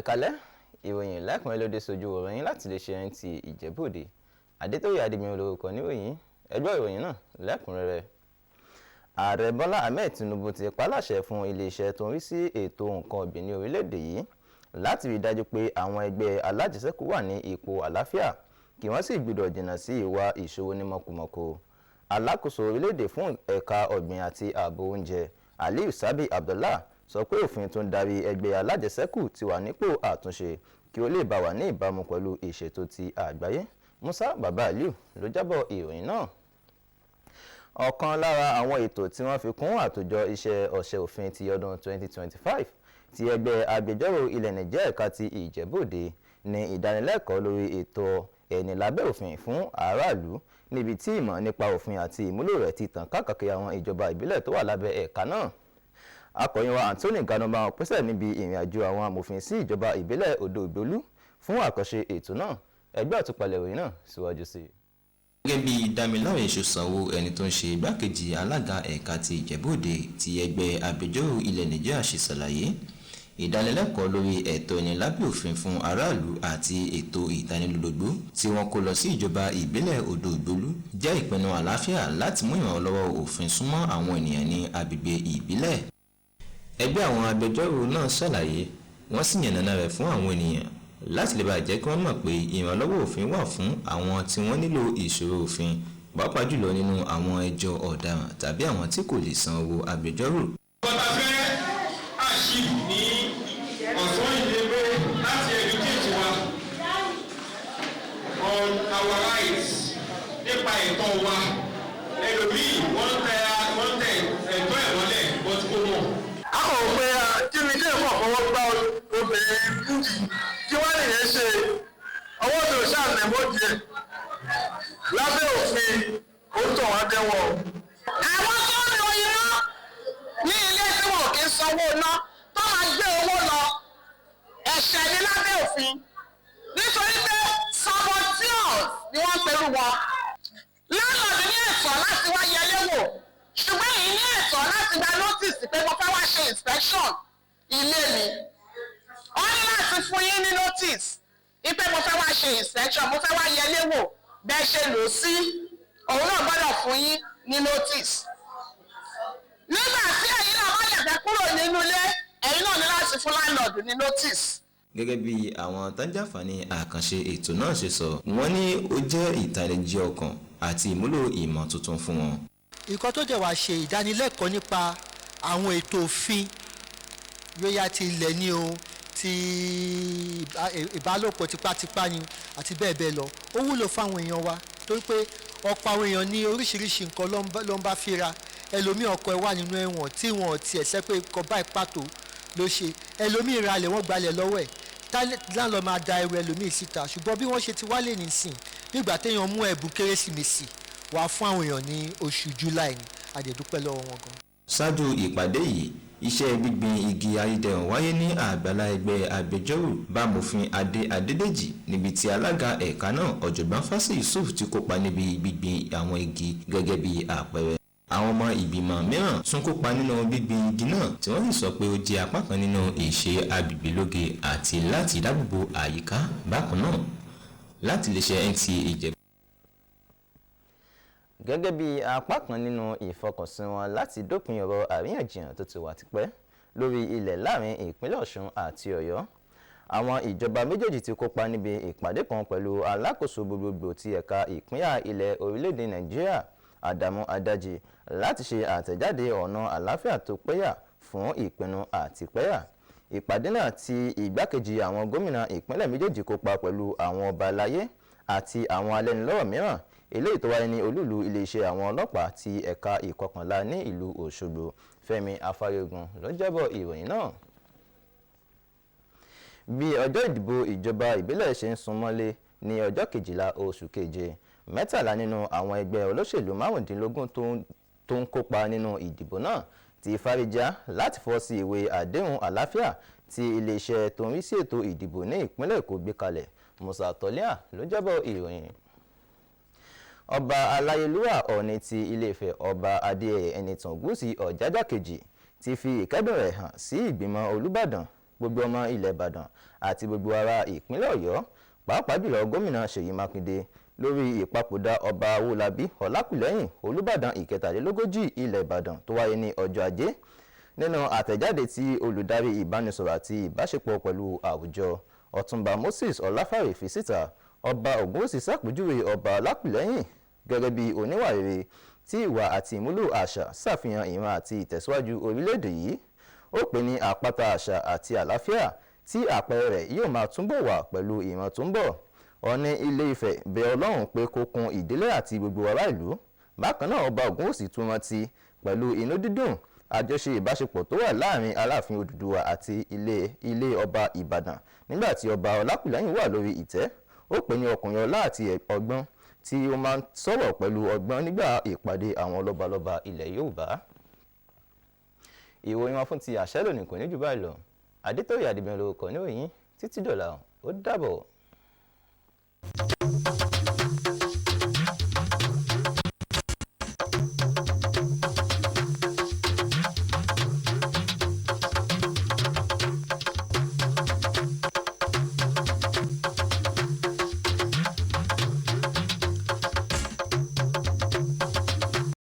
Ẹ̀kálẹ́, ìròyìn lẹ́kùnrin ló dé sójú ìròyìn láti lè ṣe NTA Ìjẹ̀bú-Òde. Adétóyè Adégbìnrin lórúkọ níròyìn. Ẹgbẹ́ ìròyìn náà lẹ́kùnrẹ́rẹ́. Ààrẹ Bọ́lá Ahmed Tinubu ti paláṣẹ fún iléeṣẹ́ tó ń rí sí ètò nǹkan ọ̀gbìn ní orílẹ̀-èdè yìí láti rí dájú pé àwọn ẹgbẹ́ alájẹsẹ́kù wà ní ipò àlàáfíà, kí wọ́n sì gbúdọ̀ jìnnà sí ìwà ìṣòwò ní mọ̀kùmọ̀kù. Alákòóso orílẹ̀-èdè fún ẹ̀ka ọ̀gbìn àti ààbò oúnjẹ, Aliyu Sabi Abdullah, sọ pé òfin tó ń darí ẹgbẹ́ alájẹsẹ́kù ti wà nípò àtúnṣe kí ó lè bá wà ní ìbámu pẹ̀lú ìṣètò ti àgbáyé. Musa Baba Aliyu ló jábọ̀ ìròyìn náà. Ọ̀kan lára àwọn ètò tí wọ́n fi kún àtòjọ iṣẹ́ ọ̀sẹ̀ òfin ti ọdún 2025 ti ẹgbẹ́ agbẹjọ́rò ilẹ̀ Nàìjíríà ẹ̀ka ti Ìjẹ̀bú-Òde ní ìdánilẹ́kọ̀ọ́ lórí ètò ẹni lábẹ́ òfin fún aráàlú, níbi tí ìmọ̀ nípa òfin àti ìmúlò rẹ̀ ti tàn káàkiri àwọn ìjọba ìbílẹ̀ tó wà lábẹ́ ẹ̀ka náà. Akọ̀ròyìn wa Anthony Ganu bá wọn pèsè níbi ìrìn àjò àwọn amòfin sí ìjọba ìbílẹ̀ Odò Ìgbólú fún àkànṣe ètò náà. Ẹgbẹ́ àtúpalẹ̀ ìròyìn náà síwájú sí i. Gẹ́gẹ́ bí Dámiláre Ṣósanwó, ẹni tó ń ṣe igbákejì alága ẹ̀ka ti Ìjẹ̀bú-Òde ti ẹgbẹ́ agbẹjọ́rò ilẹ̀ Nàìjíríà ṣe ṣàlàyé, ìdánilẹ́kọ̀ọ́ lórí ẹ̀tọ́ ẹni lábẹ́ òfin fún aráàlú àti ètò ìtanilólobó tí wọ́n kó lọ sí ìjọba ìbílẹ̀ Odò Ìgbólú jẹ́ ìpinnu àlàáfíà láti mú ìrànlọ́wọ́ òfin súnmọ́ àwọn ènìyàn ní agbègbè ìbílẹ̀. Ẹgbẹ́ àwọn agbẹjọ́rò náà ṣàlàyé, wọ́n sì yànnàná rẹ̀ fún àwọn ènìyàn láti lè bá jẹ́ kí wọ́n mọ̀ pé ìrànlọ́wọ́ òfin wà fún àwọn tí wọ́n nílò ìṣòro òfin, pàápàá jùlọ nínú àwọn ẹjọ́ ọ̀daràn tàbí àwọn tí kò lè san owó agbẹjọ́rò. Bọ́tà fẹ́ achieve ní ọ̀sán ìdílé pé láti educate wa on our rights, nípa ẹ̀tọ́ wa. Ẹlòmíì, wọ́n tẹ ẹ̀tọ́ ẹ̀ mọ́lẹ̀, but kò mọ̀. A kò pé kí ni kí ẹ̀kọ́ fọwọ́ gbá obìnrin nídìí, kí wọ́n lè yẹn ṣe ọwọ́ mi ò ṣáà nẹ̀mọ́ díẹ̀. Lábẹ́ òfin, ó tọ̀ wá dẹ́wọ̀. Àwọn tó ń lo iná ní ilé tí wọn kì í sanwó iná, tó máa gbé owó lọ, ẹ̀ṣẹ̀ ní lábẹ́ òfin, nítorí pé saboteurs ni wọ́n ń perú wọn. Landlord ní ẹ̀tọ́ láti wá yẹlé wò, ṣùgbọ́n èyí ní ẹ̀tọ́ láti gba notice pé mo fẹ́ wá ṣe inspection ilé mi. Wọ́n ní láti fún yín ní notice wípé mo fẹ́ wá ṣe inspection, mo fẹ́ wá yẹlé wò bẹ́ẹ̀ ṣe lò sí. Òun náà gbọ́dọ̀ fún yín ní notice. Nígbà tí ẹ̀yin náà bá yẹ̀fẹ́ kúrò nínú ilé, ẹ̀yin náà ní láti fún landlord ní notice. Gẹ́gẹ́ bí àwọn tó ń jàǹfààní àkànṣe ètò náà ṣe sọ, wọ́n ní ó jẹ́ ìtanijí ọkàn àti ìmúlò ìmọ̀ tuntun fún wọn. Nǹkan tó jẹ́ wá ṣe ìdánilẹ́kọ̀ọ́ nípa àwọn ètò òfin, bóyá ti ilẹ̀ ni o, ti ìbálòpọ̀ tipátipá ni, àti bẹ́ẹ̀ bẹ́ẹ̀ lọ, ó wúlò fáwọn èèyàn wa, torí pé ọ̀pọ̀ àwọn èèyàn ní oríṣiríṣi nǹkan ló ń bá fíra. Ẹlòmíì, ọkọ ẹ̀ wà nínú ẹ̀wọ̀n tí wọn ò tiẹ̀ sẹ́ pé nǹkan báyìí pàtó ló ṣe. Ẹlòmíì ralẹ̀, wọ́n gbalẹ̀ lọ́wọ́ ẹ̀, láńlọ́ máa da ẹrù ẹlòmíì síta. Ṣùgbọ́n bí wọ́n ṣe ti wálé nísìn, nígbà téèyàn mú ẹ̀bùn Kérésìmesì wá fún àwọn èèyàn ní oṣù July ni, a dẹ̀ dúpẹ́ lọ́wọ́ wọn gan. Ṣáájú ìpàdé yìí, iṣẹ́ gbígbin igi ayédẹrùn wáyé ní àgbàlá ẹgbẹ́ agbẹjọ́rò bámòfin Adé Adédèjì, níbi tí alága ẹ̀ka náà, Ọ̀jọ̀gbọ́n Fásì Yusuf, ti kópa níbi gbígbin àwọn igi gẹ́gẹ́ bí àpẹẹrẹ. Àwọn ọmọ ìgbìmọ̀ mìíràn tún kópa nínú gbígbin igi náà, tí wọ́n sì sọ pé ó jẹ́ apá kan nínú ìṣe agbègbè lóge àti láti dáàbòbò àyíká bákan náà. Láti lè ṣe NTA Ìjẹ̀bú. Gẹ́gẹ́ bí apá kan nínú ìfọkànsìn wọn láti dópin ọ̀rọ̀ àríyànjiyàn tó ti wà tipẹ́ lórí ilẹ̀ láàrin ìpínlẹ̀ Ọ̀ṣun àti Ọ̀yọ́, àwọn ìjọba méjèèjì ti kópa níbi ìpàdé kan pẹ̀lú alákòóso gbogbogbò ti ẹ̀ka ìpínyà ilẹ̀ orílẹ̀-èdè Nàìjíríà, Adamu Adaji, láti ṣe àtẹ̀jáde ọ̀nà àlàáfíà tó péyà fún ìpinnu àtìpẹ́yà. Ìpàdé náà tí igbákejì àwọn gómìnà ìpínlẹ̀ méjèèjì kópa pẹ̀lú àwọn ọba aláyé àti àwọn alẹ́nulọ́rọ̀ mìíràn, eléyìí tó wáyé ní olúìlú iléeṣẹ́ àwọn ọlọ́pàá ti ẹ̀ka ìkọkànlá ní ìlú Òṣogbo. Fẹ́mi Afáríogun ló jábọ̀ ìròyìn náà. Bí ọjọ́ ìdìbò ìjọba ìbílẹ̀ ṣe ń súnmọ́lé ní ọjọ́ 12 oṣù keje, 13 nínú àwọn ẹgbẹ́ olóṣèlú 15 tó ń kópa nínú ìdìbò náà ti fárígá láti fọwọ́ sí ìwé àdéhùn àlàáfíà tí iléeṣẹ́ tó ń rí sí ètò ìdìbò ní ìpínlẹ̀ Èkó gbé kalẹ̀. Musa Tọ́líà ló jábọ̀ ìròyìn. Ọba aláyélúwà Ọọ̀ni ti Ilé-Ifẹ̀, Ọba Adéyẹyè Ẹnìtàn Ògúnwùsì Ọ̀jájá kejì, ti fi ìkẹ́dùn rẹ̀ hàn sí ìgbìmọ̀ Olúbàdàn. Gbogbo ọmọ ilẹ̀ Ìbàdàn àti gbogbo ará ìpínlẹ̀ Ọ̀yọ́, pàápàá jùlọ Gómìnà Ṣèyí Mákindé, lórí ìpapòdà Ọba Owólabí Ọlákùlẹ́hìn, Olùbàdàn ìkẹtàlélógójì ilẹ̀ Ìbàdàn, tó wáyé ní ọjọ́ Ajé. Nínú àtẹ̀jáde tí olùdarí ìbánisọ̀rọ̀ àti ìbáṣepọ̀ pẹ̀lú àwùjọ, Ọ̀túnba Moses Ọláfárè, fi síta, Ọba Ògúnwùsì ṣàpèjúwe Ọba Ọlákùlẹ́hìn gẹ́gẹ́ bí oníwà rere tí ìwà àti ìmúlò àṣà ṣàfihàn ìran àti ìtẹ̀síwájú orílẹ̀-èdè yìí. Ó pè ní àpáta àṣà àti àlàáfíà tí àpẹẹrẹ rẹ̀ yóò máa túbọ̀ wà pẹ̀lú ìran tó ń bọ̀. Ọọ̀ni Ilé Ifẹ̀ bẹ Ọlọ́run pé kó kún ìdílé àti gbogbo ará ìlú. Bákan náà, Ọba Ògúnwùsì tún rántí pẹ̀lú inú dídùn àjọṣe ìbáṣepọ̀ tó wà láàrin Aláàfin Odùduwà àti ilé ọba Ìbàdàn nígbà tí Ọba Ọlákùlẹ́hìn wà lórí ìtẹ́. Ó pè ní ọkùnrin ọlá àti ọgbọ́n tí ó máa ń sọ̀rọ̀ pẹ̀lú ọgbọ́n nígbà ìpàdé àwọn lọ́balọ́ba ilẹ̀ Yorùbá. Ìròyìn wọn fún ti àṣẹ lónìí kò ní jù báyìí lọ. Adétòyè Adébíyàn lórúkọ níròyìn. Títí dọ̀là, ó dàbọ̀.